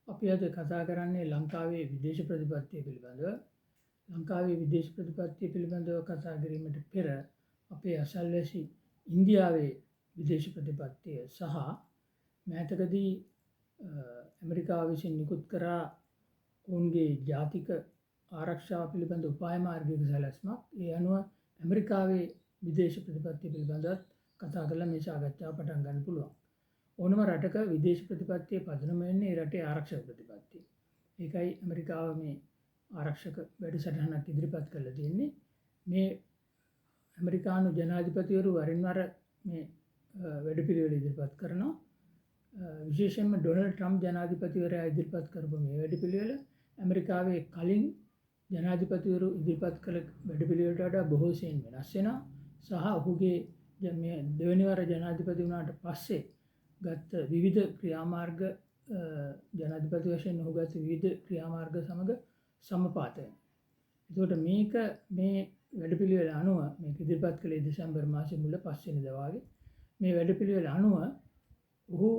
අපි අද කතා කරන්නේ ලංකාවේ විදේශ ප්‍රතිපත්තිය පිළිබඳව. ලංකාවේ විදේශ ප්‍රතිපත්තිය පිළිබඳව කතා කිරීමට පෙර අපේ අසල්වැසි ඉන්දියාවේ විදේශ ප්‍රතිපත්තිය සහ මෑතකදී ඇමරිකාව විසින් නිකුත් කරා ඔවුන්ගේ ජාතික ආරක්ෂාව පිළිබඳ උපාය මාර්ගික සැලැස්මක්. ඒ අනුව ඇමරිකාවේ විදේශ ප්‍රතිපත්තිය පිළිබඳවත් කතා කරලා මේ සාකච්ඡාව පටන් ගන්න පුළුවන්. ඕනම රටක විදේශ ප්‍රතිපත්තිය පදනම වෙන්නේ ඒ රටේ ආරක්ෂක ප්‍රතිපත්තිය. ඒකයි ඇමරිකාව මේ ආරක්ෂක වැඩසටහනක් ඉදිරිපත් කරලා තියෙන්නේ. මේ ඇමරිකානු ජනාධිපතිවරු වරින් වර මේ වැඩපිළිවෙල ඉදිරිපත් කරනවා. විශේෂයෙන්ම ඩොනල්ඩ් ට්‍රම්ප් ජනාධිපතිවරයා ඉදිරිපත් කරපු මේ වැඩපිළිවෙල ඇමරිකාවේ කලින් ජනාධිපතිවරු ඉදිරිපත් කළ වැඩපිළිවෙලට වඩා බොහෝ සෙයින් වෙනස් වෙනවා. සහ ඔහුගේ මේ දෙවෙනි වර ජනාධිපති වුණාට පස්සේ ගත්ත විවිධ ක්‍රියාමාර්ග, ජනාධිපති වශයෙන් ඔහු ගත්ත විවිධ ක්‍රියාමාර්ග සමග සමපාත වෙනවා. එතකොට මේක මේ වැඩපිළිවෙල අනුව මේක ඉදිරිපත් කළේ දෙසැම්බර් මාසයේ මුල 5 වෙනිදා වගේ. මේ වැඩපිළිවෙල අනුව ඔහු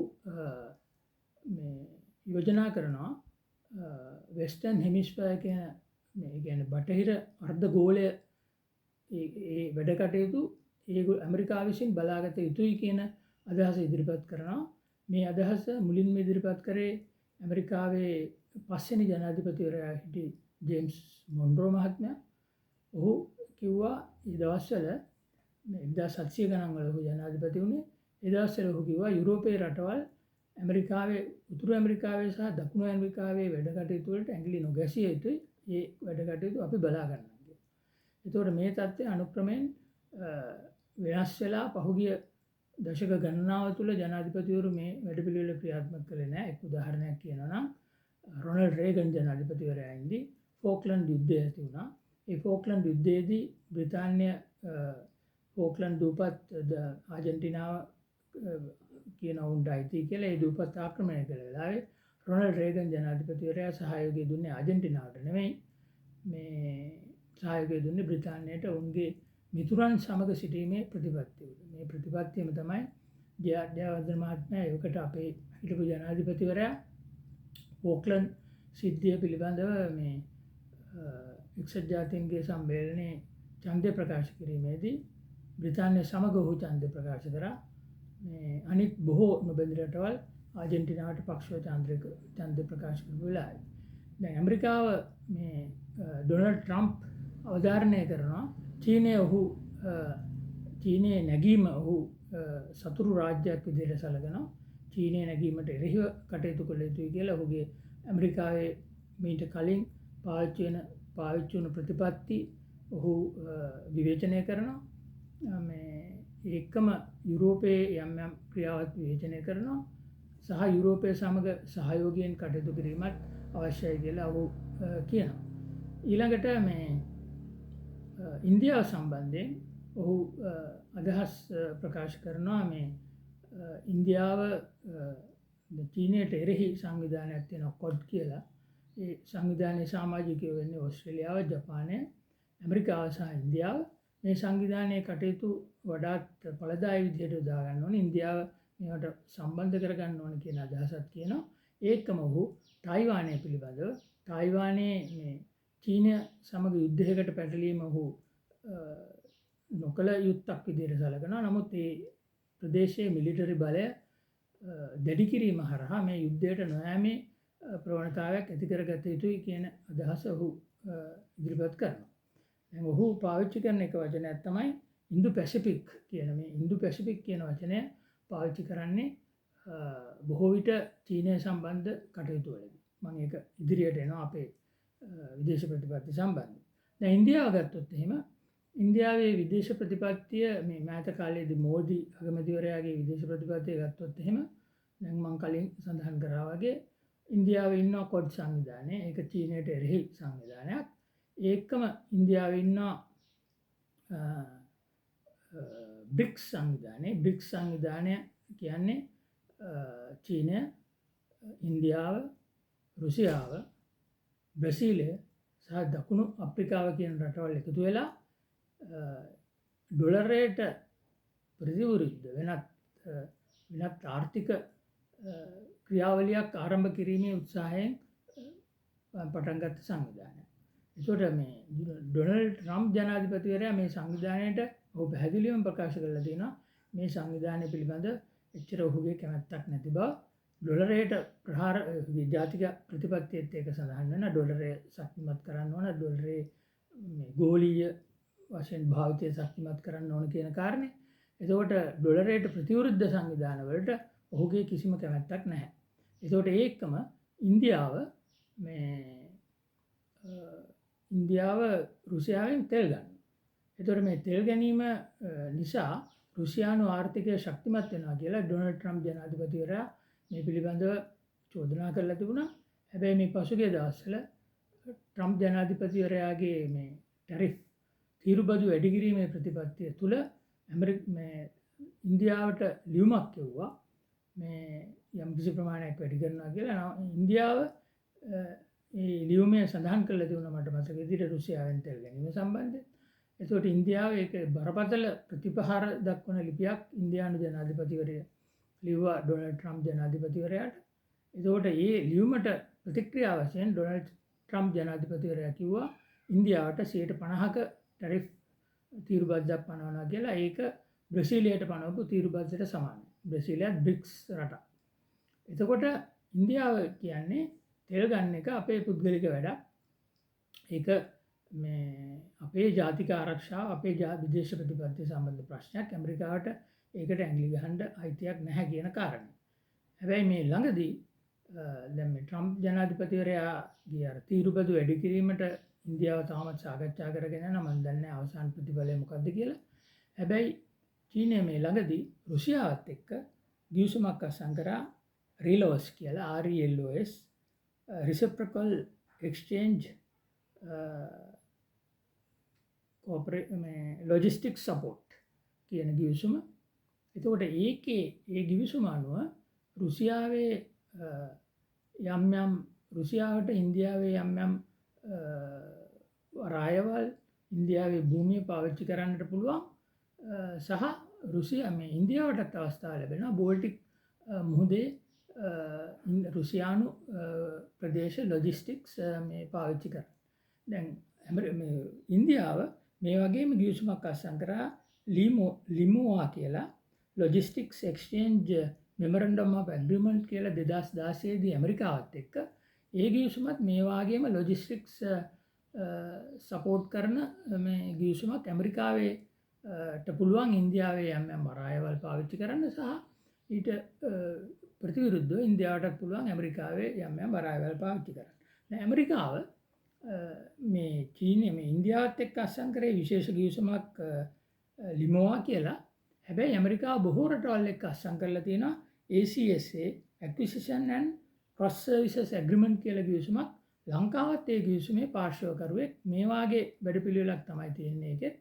මේ යෝජනා කරනවා වෙස්ටර්න් හෙමිස්ෆියර් කියන මේ කියන්නේ බටහිර අර්ධ ගෝලය ඒ වැඩ කටයුතු ඒ ඇමරිකාව විසින් බලාගත යුතුයි කියන අදහස ඉදිරිපත් කරනවා. මේ අදහස මුලින්ම ඉදිරිපත් කරේ ඇමරිකාවේ පස්වෙනි ජනාධිපතිවරයා හිටි ජේම්ස් මොන්රෝ මහත්මයා. ඔහු කිව්වා ඒ දවස්වල මේ 1700 ගණන් වල ඔහු ජනාධිපති වුණේ. ඒ දවස්වල ඔහු කිව්වා යුරෝපයේ රටවල් ඇමරිකාවේ උතුරු ඇමරිකාවේ සහ දකුණු ඇමරිකාවේ වැඩ කටයුතු වලට ඇඟිලි නොගැසිය යුතුයි. ඒ වැඩ කටයුතු අපි බලා ගන්නම් කියලා. එතකොට මේ තත්ත්වය අනුක්‍රමයෙන් වෙනස් වෙලා පහුගිය දශක ගණනාව තුළ ජනාධිපතිවරු මේ වැඩපිළිවෙල ක්‍රියාත්මක කළේ නෑ. එක් උදාහරණයක් කියනවා නම් රොනල්ඩ් රේගන් ජනාධිපතිවරයා ඉඳි ෆෝක්ලන්ඩ් යුද්ධය ඇති වුණා. ඒ ෆෝක්ලන්ඩ් යුද්ධයේදී බ්‍රිතාන්‍ය ෆෝක්ලන්ඩ් දූපත් ආජන්ටිනාව කියන ඔවුන්ට අයිති කියලා ඒ දූපත් ආක්‍රමණය කළ වෙලාවේ රොනල්ඩ් රේගන් ජනාධිපතිවරයා සහයෝගය දුන්නේ ආජන්ටිනාවට නෙමෙයි, මේ සහයෝගය දුන්නේ බ්‍රිතාන්‍යයට ඔවුන්ගේ මිතුරන් සමග සිටීමේ ප්‍රතිපත්තිය උඩ. මේ ප්‍රතිපත්තියම තමයි ජයවර්ධන මහත්මයා ඒකට අපේ හිටපු ජනාධිපතිවරයා ෆෝක්ලන්ඩ් සිද්ධිය පිළිබඳව මේ එක්සත් ජාතීන්ගේ සම්මේලනයේ ඡන්දය ප්‍රකාශ කිරීමේදී බ්‍රිතාන්‍ය සමග ඔහු ඡන්දය ප්‍රකාශ කරා. මේ අනිත් බොහෝ නොබැඳි රටවල් ආජන්ටිනාවට පක්ෂව ඡන්දය ප්‍රකාශ කරපු වෙලාවේ. දැන් ඇමරිකාව මේ ඩොනල්ඩ් ට්‍රම්ප් අවධාරණය කරනවා චීනය ඔහු චීනයේ නැගීම ඔහු සතුරු රාජ්‍යයක් විදිහට සැලකනවා. චීනයේ නැගීමට එරෙහිව කටයුතු කළ යුතුයි කියලා ඔහුගේ ඇමරිකාවේ මීට කලින් පාවිච්චි වුණු ප්‍රතිපත්ති ඔහු විවේචනය කරනවා. මේ ඒකම යුරෝපයේ යම් යම් ක්‍රියාවත් විවේචනය කරනවා සහ යුරෝපය සමග සහයෝගයෙන් කටයුතු කිරීමත් අවශ්‍යයි කියලා ඔහු කියනවා. ඊළඟට මේ ඉන්දියාව සම්බන්ධයෙන් ඔහු අදහස් ප්‍රකාශ කරනවා. මේ ඉන්දියාව චීනයට එරෙහි සංවිධානයක් තියෙනවා කොඩ් කියලා. ඒ සංවිධානයේ සමාජිකයෝ වෙන්නේ ඕස්ට්‍රේලියාව, ජපානය, ඇමරිකාව සහ ඉන්දියාව. මේ සංවිධානයේ කටයුතු වඩාත් ඵලදායී විදිහට යොදා ගන්න ඕනේ. ඉන්දියාව මේවට සම්බන්ධ කරගන්න ඕනේ කියන අදහසක් කියනවා. ඒකම ඔහු ටයිවානය පිළිබඳව ටයිවානයේ මේ චීනය සමග යුද්ධයකට පැටලීම ඔහු නොකළ යුත්තක් විදිහට සැලකනවා. නමුත් ඒ ප්‍රදේශයේ මිලිටරි බලය දැඩි කිරීම හරහා මේ යුද්ධයට නොයෑමේ ප්‍රවණතාවයක් ඇති කරගත යුතුයි කියන අදහස ඔහු ඉදිරිපත් කරනවා. දැන් ඔහු පාවිච්චි කරන එක වචනයක් තමයි ඉන්දු පැසිෆික් කියන. මේ ඉන්දු පැසිෆික් කියන වචනය පාවිච්චි කරන්නේ බොහෝ විට චීනය සම්බන්ධ කටයුතු වලදී. මම ඒක ඉදිරියට එනවා අපේ විදේශ ප්‍රතිපත්ති සම්බන්ධ. දැන් ඉන්දියාව ගත්තොත් එහෙම ඉන්දියාවේ විදේශ ප්‍රතිපත්තිය මේ මෑත කාලයේදී මෝදි අගමැතිවරයාගේ විදේශ ප්‍රතිපත්තිය ගත්තොත් එහෙම දැන් මං කලින් සඳහන් කරා වගේ ඉන්දියාවේ ඉන්නවා කොඩ් සංවිධානය. ඒක චීනයට එරෙහි සංවිධානයක්. ඒකම ඉන්දියාවේ ඉන්නවා බ්‍රික්ස් සංවිධානය. බ්‍රික්ස් සංවිධානය කියන්නේ චීනය, ඉන්දියාව, රුසියාව, බ්‍රසීලය සහ දකුණු අප්‍රිකාව කියන රටවල් එකතු වෙලා ඩොලරයට ප්‍රතිවිරුද්ධ වෙනත් වෙනත් ආර්ථික ක්‍රියාවලියක් ආරම්භ කිරීමේ උත්සාහයෙන් පටන් ගත්ත සංවිධානයක්. ඒතකොට මේ ඩොනල්ඩ් ට්‍රම්ප් ජනාධිපතිවරයා මේ සංවිධානයට ඔහු පැහැදිලිවම ප්‍රකාශ කරලා තියෙනවා මේ සංවිධානය පිළිබඳ එච්චර ඔහුගේ කැමැත්තක් නැති බව. ඩොලරයට ප්‍රහාර ජාතික ප්‍රතිපත්තියත් ඒක සඳහන් වෙන ඩොලරය ශක්තිමත් කරන්න ඕන, ඩොලරේ මේ ගෝලීය වශයෙන් භාවිතය ශක්තිමත් කරන්න ඕන කියන කාරණේ. එතකොට ඩොලරයට ප්‍රතිවිරුද්ධ සංවිධාන වලට ඔහුගේ කිසිම කැමැත්තක් නැහැ. එතකොට ඒ එක්කම ඉන්දියාව මේ ඉන්දියාව රුසියාවෙන් තෙල් ගන්නවා. එතකොට මේ තෙල් ගැනීම නිසා රුසියානු ආර්ථිකය ශක්තිමත් වෙනවා කියලා ඩොනල්ඩ් ට්‍රම්ප් ජනාධිපතිවරයා මේ පිළිබඳව චෝදනා කරලා තිබුණා. හැබැයි මේ පසුගිය දවස්වල ට්‍රම්ප් ජනාධිපතිවරයාගේ මේ ටැරිෆ් තීරුබදු වැඩි කිරීමේ ප්‍රතිපත්තිය තුළ මේ ඉන්දියාවට ලියුමක් එව්වා මේ යම් කිසි ප්‍රමාණයක් වැඩි කරනවා කියලා. ඉන්දියාව ඒ ලියුමේ සඳහන් කරලා තිබුණා මට මතක විදිහට රුසියාවෙන් තෙල් ගැනීම සම්බන්ධයෙන්. එතකොට ඉන්දියාව ඒක බරපතල ප්‍රතිපහාර දක්වන ලිපියක් ඉන්දියානු ජනාධිපතිවරයා ලිව්වා ඩොනල්ඩ් ට්‍රම්ප් ජනාධිපතිවරයාට. එතකොට ඒ ලියුමට ප්‍රතික්‍රියා වශයෙන් ඩොනල්ඩ් ට්‍රම්ප් ජනාධිපතිවරයා කිව්වා ඉන්දියාවට 50%ක ටැරිෆ් තීරුබද්දක් පනවනවා කියලා. ඒක බ්‍රසීලියට පනවපු තීරුබද්දට සමානයි. බ්‍රසීලියත් බ්‍රික්ස් රටක්. එතකොට ඉන්දියාව කියන්නේ තෙල් ගන්න එක අපේ පුද්ගලික වැඩක්. ඒක මේ අපේ ජාතික ආරක්ෂාව, අපේ විදේශ ප්‍රතිපත්තිය සම්බන්ධ ප්‍රශ්නයක්. ඇමරිකාවට ඒකට ඇඟිලි ගහන්න අයිතියක් නැහැ කියන කාරණය. හැබැයි මේ ළඟදී දැන් මේ ට්‍රම්ප් ජනාධිපතිවරයාගේ අර තීරුබදු වැඩි කිරීමට ඉන්දියාව තාමත් සාකච්ඡා කරගෙන යනවා. මම දන්නේ නැහැ අවසාන ප්‍රතිඵලය මොකක්ද කියලා. හැබැයි චීනය මේ ළඟදී රුසියාවත් එක්ක ගිවිසුමක් අත්සන් කරා රීලෝස් කියලා, RELOS, Reciprocal Exchange මේ ලොජිස්ටික් සපෝට් කියන ගිවිසුම. එතකොට ඒකේ ඒ ගිවිසුම අනුව රුසියාවේ යම් යම් රුසියාවට ඉන්දියාවේ යම් යම් රායවල් ඉන්දියාවේ භූමිය පාවිච්චි කරන්නට පුළුවන් සහ රුසියා මේ ඉන්දියාවටත් අවස්ථාව ලැබෙනවා බෝල්ටික් මුහුදේ රුසියානු ප්‍රදේශ ලොජිස්ටික්ස් මේ පාවිච්චි කරන්න. දැන් මේ ඉන්දියාව මේ වගේම ගිවිසුමක් අත්සන් කරා ලිමෝවා කියලා, logistics exchange memorandum of agreement කියලා 2016 දී ඇමරිකාවත් එක්ක. ඒ ගිවිසුමත් මේ වාගේම ලොජිස්ටික්ස් සපෝට් කරන මේ ගිවිසුමක්. ඇමරිකාවේ ට පුළුවන් ඉන්දියාවේ යම් යම් වරායවල් පාවිච්චි කරන්න සහ ඊට ප්‍රතිවිරුද්ධව ඉන්දියාවටත් පුළුවන් ඇමරිකාවේ යම් යම් වරායවල් පාවිච්චි කරන්න. දැන් ඇමරිකාව මේ චීනය මේ ඉන්දියාවත් එක්ක අත්සන් කරේ විශේෂ ගිවිසුමක් ලිමෝවා කියලා. හැබැයි ඇමරිකාව බොහෝ රටවල් එක්ක අත්සන් කරලා තියෙනවා ACSA Acquisition and Cross Services Agreement කියලා ගිවිසුමක්. ලංකාවත් ඒ ගිවිසුමේ පාර්ශ්වකරුවෙක්. මේ වාගේ වැඩපිළිවෙලක් තමයි තියෙන්නේ ඒකෙත්.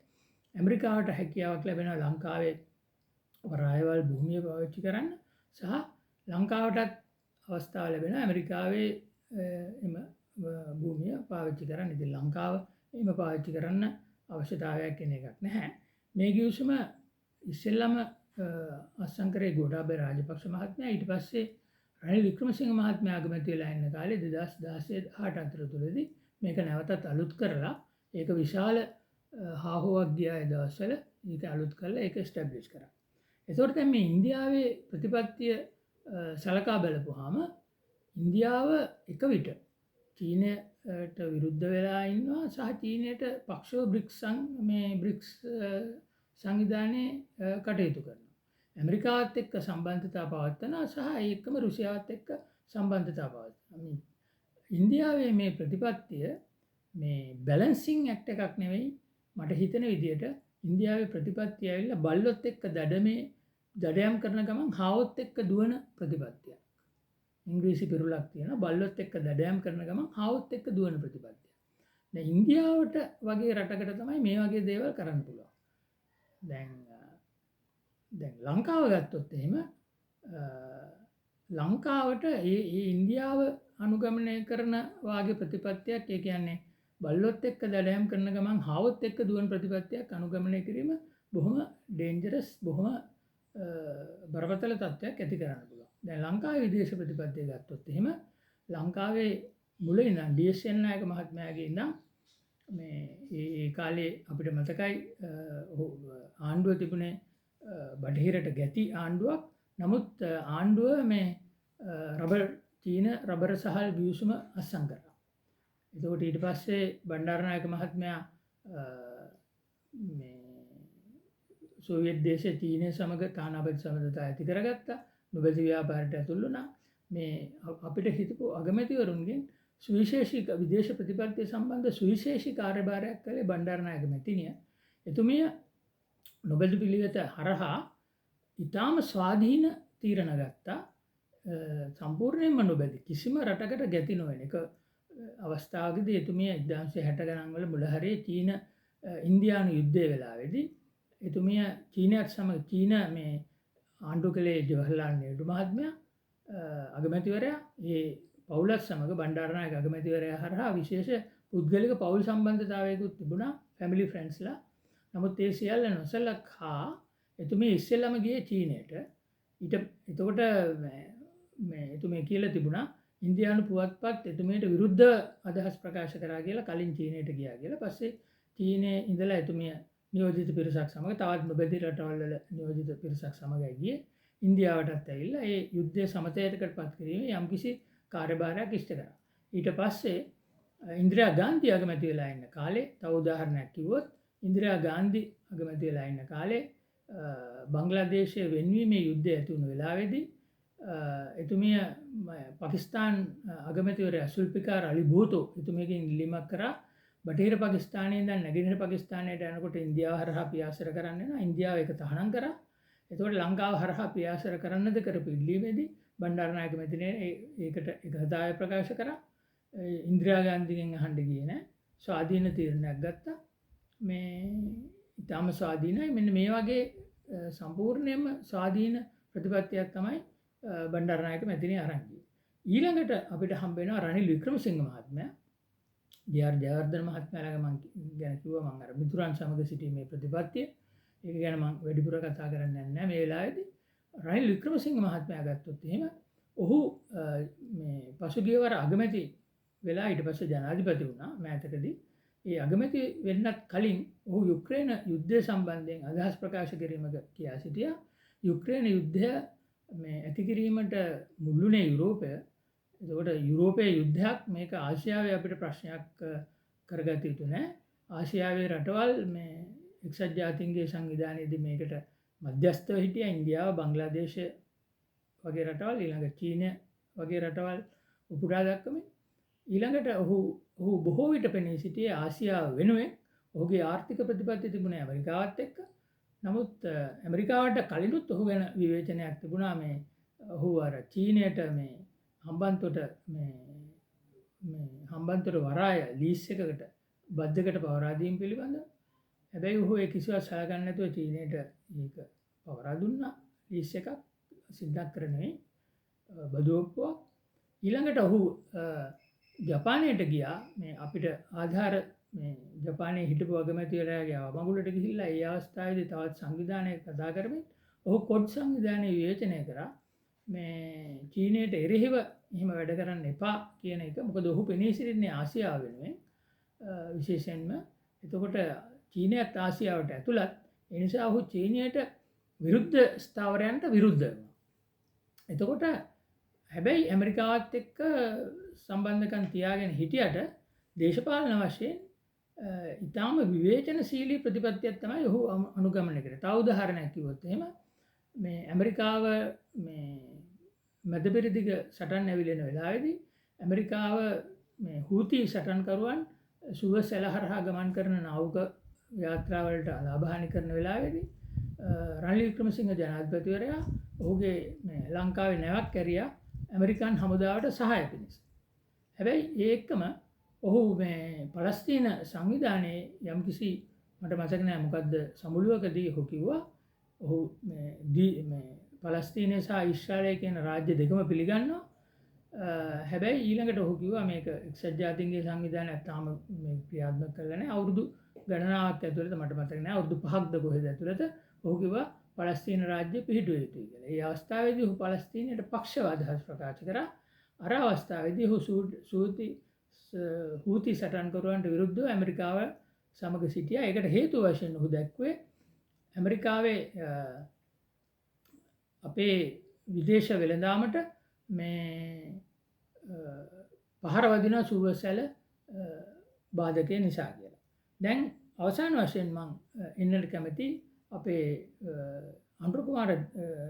ඇමරිකාවට හැකියාවක් ලැබෙනවා ලංකාවේ වරායවල් භූමිය පාවිච්චි කරන්න සහ ලංකාවටත් අවස්ථාව ලැබෙනවා ඇමරිකාවේ එම භූමිය පාවිච්චි කරන්න. ඉතින් ලංකාව එම පාවිච්චි කරන්න අවශ්‍යතාවයක් එන එකක් නැහැ. මේ ගිවිසුම ඉස්සෙල්ලම අත්සන් කරේ ගෝඨාභය රාජපක්ෂ මහත්මයා. ඊට පස්සේ රනිල් වික්‍රමසිංහ මහත්මයා අගමැති වෙලා ඉන්න කාලේ 2016 18 අතරතුරදී මේක නැවතත් අලුත් කරලා ඒක විශාල හාහුවක් ගියා ඒ දවස්වල. ඒක අලුත් කරලා ඒක එස්ටැබ්ලිෂ් කරා. ඒතකොට දැන් මේ ඉන්දියාවේ ප්‍රතිපත්තිය සලකා බලපුවාම ඉන්දියාව එක විට චීනයට විරුද්ධ වෙලා ඉන්නවා සහ චීනයට පක්ෂව මේ බ්‍රික්ස් සංවිධානයේ කටයුතු කරනවා. ඇමරිකාවත් එක්ක සම්බන්ධතා පවත්වනවා සහ ඒ එක්කම රුසියාවත් එක්ක සම්බන්ධතා පවත්වනවා. මේ ඉන්දියාවේ මේ ප්‍රතිපත්තිය මේ බැලන්සිං ඇක්ට් එකක් නෙවෙයි. මට හිතෙන විදියට ඉන්දියාවේ ප්‍රතිපත්තිය ඇවිල්ලා බල්ලොත් එක්ක දඩයම් කරන ගමන් හාවොත් එක්ක දුවන ප්‍රතිපත්තියක්. ඉංග්‍රීසි පිරුලක් තියෙනවා, බල්ලොත් එක්ක දඩයම් කරන ගමන් හාවොත් එක්ක දුවන ප්‍රතිපත්තියක්. දැන් ඉන්දියාවට වගේ රටකට තමයි මේ වගේ දේවල් කරන්න පුළුවන්. දැන් ලංකාව ගත්තොත් එහෙම ලංකාවට ඒ ඉන්දියාව අනුගමනය කරන වාගේ ප්‍රතිපත්තියක්, ඒ කියන්නේ බල්ලොත් එක්ක දඩයම් කරන ගමන් හාවොත් එක්ක දුවන ප්‍රතිපත්තියක් අනුගමනය කිරීම බොහොම ඩේන්ජරස්, බොහොම බරපතල තත්ත්වයක් ඇති කරන්න පුළුවන්. දැන් ලංකාවේ විදේශ ප්‍රතිපත්තිය ගත්තොත් එහෙම ලංකාවේ මුල ඉඳන් ඩී.එස්.එන් නායක මහත්මයාගේ ඉඳන් මේ ඒ කාලේ අපිට මතකයි ඔහු ආණ්ඩුව තිබුණේ බටහිරට ගැති ආණ්ඩුවක්. නමුත් ආණ්ඩුව මේ රබර් චීන රබර් සහල් ගිවිසුම අත්සන් කරා. එතකොට ඊට පස්සේ බණ්ඩාරනායක මහත්මයා මේ සෝවියට් දේශය චීනය සමග තානාපති සබඳතා ඇති කරගත්තා. නොබැදි ව්‍යාපාරයට ඇතුල් වුණා. මේ අපිට හිතපු අගමැතිවරුන්ගෙන් සුවිශේෂී විදේශ ප්‍රතිපත්තිය සම්බන්ධ සුවිශේෂී කාර්යභාරයක් කළේ බණ්ඩාරනායක මැතිණිය. එතුමිය නොබැදි පිළිවෙත හරහා ඉතාම ස්වාධීන තීරණ ගත්තා. සම්පූර්ණයෙන්ම නොබැදි කිසිම රටකට ගැති නොවන එක අවස්ථාවකදී එතුමිය 1960 ගණන් වල මුල හරියේ චීන ඉන්දියානු යුද්ධය වෙලාවේදී එතුමිය චීනයත් සමග චීන මේ ආණ්ඩු කළේ ජවහර්ලාල් නෙහ්රු මහත්මයා අගමැතිවරයා ඒ පවුලත් සමග බණ්ඩාරනායක අගමැතිවරයා හරහා විශේෂ පුද්ගලික පවුල් සම්බන්ධතාවයකුත් තිබුණා ෆැමිලි ෆ්‍රෙන්ඩ්ස්ලා. නමුත් ඒ සියල්ල නොසලකා එතුමිය ඉස්සෙල්ලම ගියේ චීනයට. ඊට එතකොට මේ එතුමිය කියලා තිබුණා ඉන්දියානු පුවත්පත් එතුමියට විරුද්ධ අදහස් ප්‍රකාශ කරා කියලා කලින් චීනයට ගියා කියලා. පස්සේ චීනයේ ඉඳලා එතුමිය නියෝජිත පිරිසක් සමග තවත් නොබැදි රටවල් වල නියෝජිත පිරිසක් සමගයි ගියේ. ඉන්දියාවටත් ඇවිල්ලා ඒ යුද්ධය සමතයකට පත් කිරීමේ යම්කිසි කාර්යභාරයක් ඉෂ්ට කරා. ඊට පස්සේ ඉන්දිරා ගාන්ධි අගමැති වෙලා ඉන්න කාලේ තව උදාහරණයක් කිව්වොත් ඉන්දිරා ගාන්ධි අගමැති වෙලා ඉන්න කාලේ බංග්ලාදේශයේ වෙන්වීමේ යුද්ධය ඇති වුණු වෙලාවේදී එතුමිය පාකිස්තාන් අගමැතිවරයා සුල්ෆිකාර් අලි භූතෝ එතුමියගෙන් ඉල්ලීමක් කරා බටහිර පාකිස්තානයේ ඉඳන් නැගෙනහිර පාකිස්තානයට යනකොට ඉන්දියාව හරහා පියාසර කරන්න වෙනවා. ඉන්දියාව ඒක තහනම් කරා. එතකොට ලංකාව හරහා පියාසර කරන්නද කරපු ඉල්ලීමේදී බණ්ඩාරනායක මැතිණිය ඒකට එකඟතාවය ප්‍රකාශ කරා. ඉන්දිරා ගාන්ධිගෙන් අහන්න ගියේ නෑ. ස්වාධීන තීරණයක් ගත්තා. මේ ඉතාම ස්වාධීනයි. මෙන්න මේ වගේ සම්පූර්ණයෙන්ම ස්වාධීන ප්‍රතිපත්තියක් තමයි බණ්ඩාරනායක මැතිණිය අරන් ගියේ. ඊළඟට අපිට හම්බ වෙනවා රනිල් වික්‍රමසිංහ මහත්මයා. ජේ.ආර්. ජයවර්ධන මහත්මයා ළඟ මං ගැන කිව්වා මං අර මිතුරන් සමග සිටීමේ ප්‍රතිපත්තිය. ඒක ගැන මං වැඩිපුර කතා කරන්න යන්නේ නැහැ මේ වෙලාවේදී. රනිල් වික්‍රමසිංහ මහත්මයා ගත්තොත් එහෙම ඔහු මේ පසුගිය වර අගමැති වෙලා ඊට පස්සේ ජනාධිපති වුණා මෑතකදී. ඒ අගමැති වෙන්නත් කලින් ඔහු යුක්‍රේන යුද්ධය සම්බන්ධයෙන් අදහස් ප්‍රකාශ කිරීමක කියා සිටියා. යුක්‍රේන යුද්ධය මේ ඇති කිරීමට මුල්ුණේ යුරෝපය. එතකොට යුරෝපයේ යුද්ධයක් මේක ආසියාවේ අපිට ප්‍රශ්නයක් කරගත යුතු නෑ. ආසියාවේ රටවල් මේ එක්සත් ජාතීන්ගේ සංවිධානයේදී මේකට මධ්‍යස්ථව හිටියා. ඉන්දියාව, බංග්ලාදේශය වගේ රටවල්, ඊළඟ චීනය වගේ රටවල් උපුටා දක්වමින් ඊළඟට ඔහු ඔහු බොහෝ විට පෙනී සිටියේ ආසියාව වෙනුවෙන්. ඔහුගේ ආර්ථික ප්‍රතිපත්ති තිබුණේ ඇමරිකාවත් එක්ක. නමුත් ඇමරිකාවට කලිනුත් ඔහු ගැන විවේචනයක් තිබුණා. මේ ඔහු අර චීනයට මේ හම්බන්තොට මේ මේ හම්බන්තොට වරාය ලීස් එකකට බද්දකට පවරා දීම පිළිබඳ. හැබැයි ඔහු ඒ කිසිවක් සලකන්නේ නැතුව චීනයට ඒක පවරා දුන්නා. ලීස් එකක් සිද්ධ කර නෙවෙයි බදු ඔප්පුවක්. ඊළඟට ඔහු ජපානයට ගියා. මේ අපිට ආධාර මේ ජපානයේ හිටපු අගමැතිවරයාගේ අවමගුලට ගිහිල්ලා ඒ අවස්ථාවේදී තවත් සංවිධානයක් කතා කරමින් ඔහු කොඩ් සංවිධානය විවේචනය කරා. මේ චීනයට එරෙහිව එහෙම වැඩ කරන්න එපා කියන එක. මොකද ඔහු පෙනී සිටින්නේ ආසියාව වෙනුවෙන් විශේෂයෙන්ම. එතකොට චීනයත් ආසියාවට ඇතුළත්. ඒ නිසා ඔහු චීනයට විරුද්ධ ස්ථාවරයන්ට විරුද්ධ වෙනවා. එතකොට හැබැයි ඇමරිකාවත් එක්ක සම්බන්ධකම් තියාගෙන හිටියට දේශපාලන වශයෙන් ඉතාම විවේචනශීලී ප්‍රතිපත්තියක් තමයි ඔහු අනුගමනය කරේ. තව උදාහරණයක් කිව්වොත් එහෙම මේ ඇමරිකාව මේ මැද පෙරදිග සටන් ඇවිලෙන වෙලාවේදී ඇමරිකාව මේ හූති සටන්කරුවන් සුවස් ඇල හරහා ගමන් කරන නාවක යාත්‍රාවලට අලාභහානි කරන වෙලාවේදී රනිල් වික්‍රමසිංහ ජනාධිපතිවරයා ඔහුගේ මේ ලංකාවේ නැවක් කැරියා ඇමරිකන් හමුදාවට සහාය පිණිස. හැබැයි ඒ එක්කම ඔහු මේ පලස්තීන සංවිධානයේ යම්කිසි මට මතක නෑ මොකද්ද සමුළුවකදී ඔහු කිව්වා ඔහු මේ පලස්තීනය සහ ඊශ්‍රායලය කියන රාජ්‍ය දෙකම පිළිගන්නවා. හැබැයි ඊළඟට ඔහු කිව්වා මේක එක්සත් ජාතීන්ගේ සංවිධානයක් තාම මේ ක්‍රියාත්මක කරලා නෑ. අවුරුදු ගණනාවක් ඇතුළත මට මතක නෑ අවුරුදු 5ක්ද කොහෙද ඇතුළත ඔහු කිව්වා පලස්තීන රාජ්‍ය පිහිටුව යුතුයි කියලා. ඒ අවස්ථාවේදී ඔහු පලස්තීනයට පක්ෂව අදහස් ප්‍රකාශ කරා. අර අවස්ථාවේදී ඔහු හූති සටන්කරුවන්ට විරුද්ධව ඇමරිකාව සමග සිටියා. ඒකට හේතුව වශයෙන් ඔහු දැක්ුවේ ඇමරිකාවේ අපේ විදේශ වෙළඳාමට මේ පහර වදින සුවසැල බාධකය නිසා කියලා. දැන් අවසාන වශයෙන් මං එන්නට කැමති අපේ අනුර කුමාර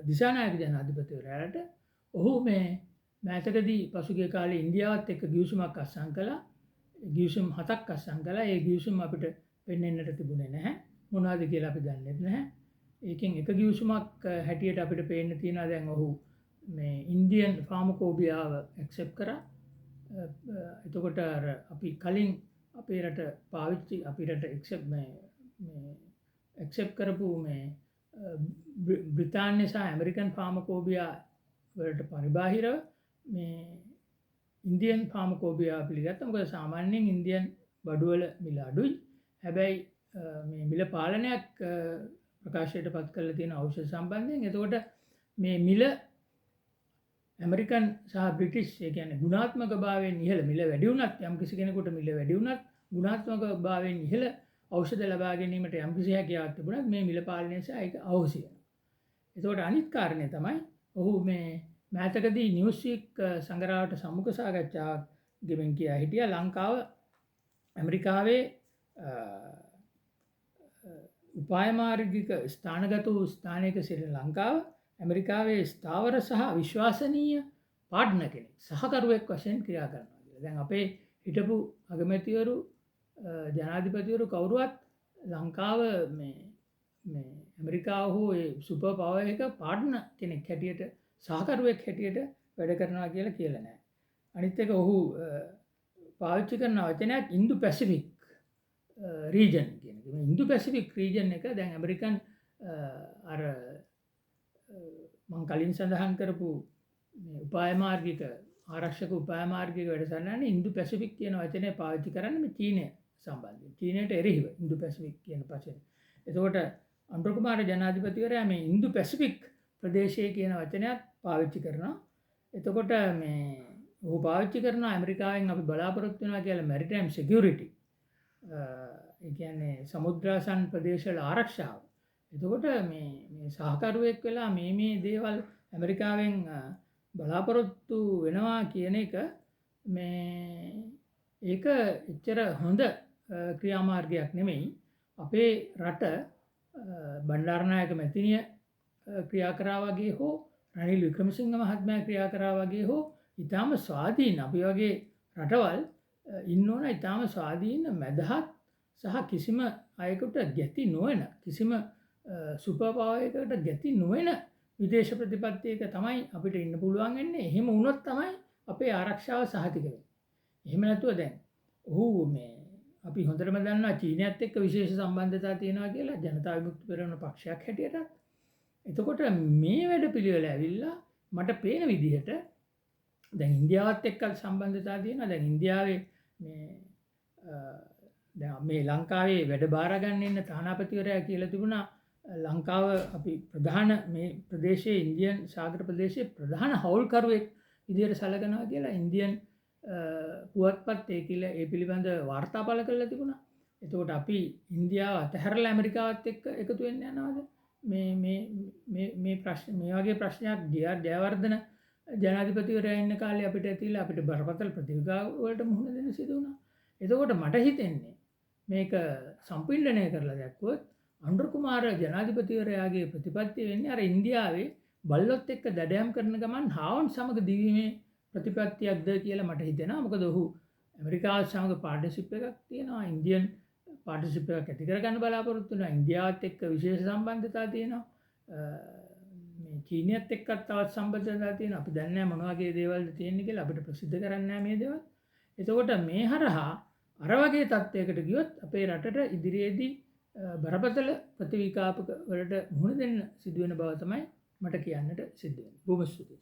දිසානායක ජනාධිපතිවරයාට. ඔහු මේ මෑතකදී පසුගිය කාලේ ඉන්දියාවත් එක්ක ගිවිසුමක් අත්සන් කළා. ගිවිසුම් 7ක් අත්සන් කළා. ඒ ගිවිසුම් අපිට පෙන්වෙන්නට තිබුණේ නැහැ. මොනවද කියලා අපි දන්නේ නැහැ. ඒකෙන් එක ගිවිසුමක් හැටියට අපිට පේන්න තියෙනවා දැන් ඔහු මේ ඉන්දියන් ෆාමකෝබියාව ඇක්සෙප්ට් කරා. එතකොට අර අපි කලින් අපේ රට පාවිච්චි අපි රට ඇක්සෙප්ට් මේ මේ ඇක්සෙප්ට් කරපු මේ බ්‍රිතාන්‍ය සහ ඇමරිකන් ෆාමකෝබියා වලට පරිබාහිරව මේ ඉන්දියන් ෆාමකෝබියා පිළිගත්තා. මොකද සාමාන්‍යයෙන් ඉන්දියන් බඩුවල මිල අඩුයි. හැබැයි මේ මිල පාලනයක් ප්‍රකාශයට පත් කරලා තියෙන ඖෂධ සම්බන්ධයෙන්. එතකොට මේ මිල ඇමරිකන් සහ බ්‍රිටිෂ්, ඒ කියන්නේ ගුණාත්මක භාවයෙන් ඉහළ මිල වැඩි වුණත්, යම් කිසි කෙනෙකුට මිල වැඩි වුණත් ගුණාත්මක භාවයෙන් ඉහළ ඖෂධ ලබා ගැනීමට යම් කිසි හැකියාවක් තිබුණත් මේ මිල පාලනය නිසා ඒක අහෝසි වෙනවා. එතකොට අනිත් කාරණය තමයි ඔහු මේ මෑතකදී නිවුස්වීක් සංගරාවට සම්මුඛ සාකච්ඡාවක් දෙමින් කියා හිටියා ලංකාව ඇමරිකාවේ උපායමාර්ගික ස්ථානගත වූ ස්ථානයක සිටින ලංකාව ඇමරිකාවේ ස්ථාවර සහ විශ්වාසනීය පාර්ට්නර් කෙනෙක්, සහකරුවෙක් වශයෙන් ක්‍රියා කරනවා කියලා. දැන් අපේ හිටපු අගමැතිවරු, ජනාධිපතිවරු කවුරුවත් ලංකාව මේ මේ ඇමරිකාව හෝ ඒ සුපර් පවර් එක පාර්ට්නර් කෙනෙක් හැටියට, සහකරුවෙක් හැටියට වැඩ කරනවා කියලා කියලා නෑ. අනිත් එක ඔහු පාවිච්චි කරන වචනයක් ඉන්දු පැසිෆික් රීජන් කියන එක. මේ ඉන්දු පැසිෆික් රීජන් එක දැන් ඇමරිකන් අර මං කලින් සඳහන් කරපු මේ උපාය මාර්ගික ආරක්ෂක උපාය මාර්ගික වැඩසටහනේ ඉන්දු පැසිෆික් කියන වචනය පාවිච්චි කරන්නේ මේ චීනය සම්බන්ධයෙන්. චීනයට එරෙහිව ඉන්දු පැසිෆික් කියන වචනය. එතකොට අනුර කුමාර ජනාධිපතිවරයා මේ ඉන්දු පැසිෆික් ප්‍රදේශය කියන වචනයත් පාවිච්චි කරනවා. එතකොට මේ ඔහු පාවිච්චි කරනවා ඇමරිකාවෙන් අපි බලාපොරොත්තු වෙනවා කියලා මැරිටයිම් සිකියුරිටි. ඒ කියන්නේ සමුද්‍රාසන්න ප්‍රදේශවල ආරක්ෂාව. එතකොට මේ මේ සහකරුවෙක් වෙලා මේ මේ දේවල් ඇමරිකාවෙන් බලාපොරොත්තු වෙනවා කියන එක මේ ඒක එච්චර හොඳ ක්‍රියාමාර්ගයක් නෙමෙයි. අපේ රට බණ්ඩාරනායක මැතිණිය ක්‍රියා කරා වගේ හෝ රනිල් වික්‍රමසිංහ මහත්මයා ක්‍රියා කරා වගේ හෝ ඉතාම ස්වාධීන අපි වගේ රටවල් ඉන්න ඕන ඉතාම ස්වාධීන මැදහත් සහ කිසිම අයෙකුට ගැති නොවන කිසිම සුපර් පවර් එකකට ගැති නොවන විදේශ ප්‍රතිපත්තියක තමයි අපිට ඉන්න පුළුවන් වෙන්නේ. එහෙම වුණොත් තමයි අපේ ආරක්ෂාව සහතික වෙන්නේ. එහෙම නැතුව දැන් ඔහු මේ අපි හොඳටම දන්නවා චීනයත් එක්ක විශේෂ සම්බන්ධතා තියෙනවා කියලා ජනතා විමුක්ති පෙරමුණ පක්ෂයක් හැටියට. එතකොට මේ වැඩ පිළිවෙල ඇවිල්ලා මට පේන විදිහට දැන් ඉන්දියාවත් එක්ක සම්බන්ධතා තියෙනවා. දැන් ඉන්දියාවේ මේ දැන් මේ ලංකාවේ වැඩ බාර ගන්න ඉන්න තානාපතිවරයා කියලා තිබුණා ලංකාව අපි ප්‍රධාන මේ ප්‍රදේශයේ ඉන්දියන් සාගර ප්‍රදේශයේ ප්‍රධාන හවුල්කරුවෙක් විදිහට සැලකනවා කියලා ඉන්දියන් පුවත්පත් ඒ කියලා ඒ පිළිබඳ වාර්තා පළ කරලා තිබුණා. එතකොට අපි ඉන්දියාව අතහැරලා ඇමරිකාවත් එක්ක එකතු වෙන්න යනවාද? මේ මේ මේ මේ ප්‍රශ්න මේ වගේ ප්‍රශ්නයක් ඩී.ආර්. ජයවර්ධන ජනාධිපතිවරයා ඉන්න කාලේ අපිට ඇතිලා අපිට බරපතල ප්‍රතිවිපාක වලට මුහුණ දෙන්න සිදු වුණා. එතකොට මට හිතෙන්නේ මේක සම්පිණ්ඩනය කරලා දැක්කොත් අනුර කුමාර ජනාධිපතිවරයාගේ ප්‍රතිපත්තිය වෙන්නේ අර ඉන්දියාවේ බල්ලොත් එක්ක දඩයම් කරන ගමන් හාවන් සමග දිවීමේ ප්‍රතිපත්තියක්ද කියලා මට හිතෙනවා. මොකද ඔහු ඇමරිකාව සමග පාර්ට්නර්ෂිප් එකක් තියෙනවා, ඉන්දියන් පාර්ට්නර්ෂිප් එකක් ඇති කරගන්න බලාපොරොත්තු වෙනවා, ඉන්දියාවත් එක්ක විශේෂ සම්බන්ධතා තියෙනවා, මේ චීනයත් එක්කත් තවත් සම්බන්ධතා තියෙනවා. අපි දන්නේ නැහැ මොන වගේ දේවල්ද තියෙන්නේ කියලා, අපිට ප්‍රසිද්ධ කරන්නේ නැහැ මේ දේවල්. එතකොට මේ හරහා අර වගේ තත්ත්වයකට ගියොත් අපේ රටට ඉදිරියේදී බරපතල ප්‍රතිවිපාක වලට මුහුණ දෙන්න සිදුවෙන බව තමයි මට කියන්නට සිද්ධ වෙන්නේ. බොහොම ස්තුතියි.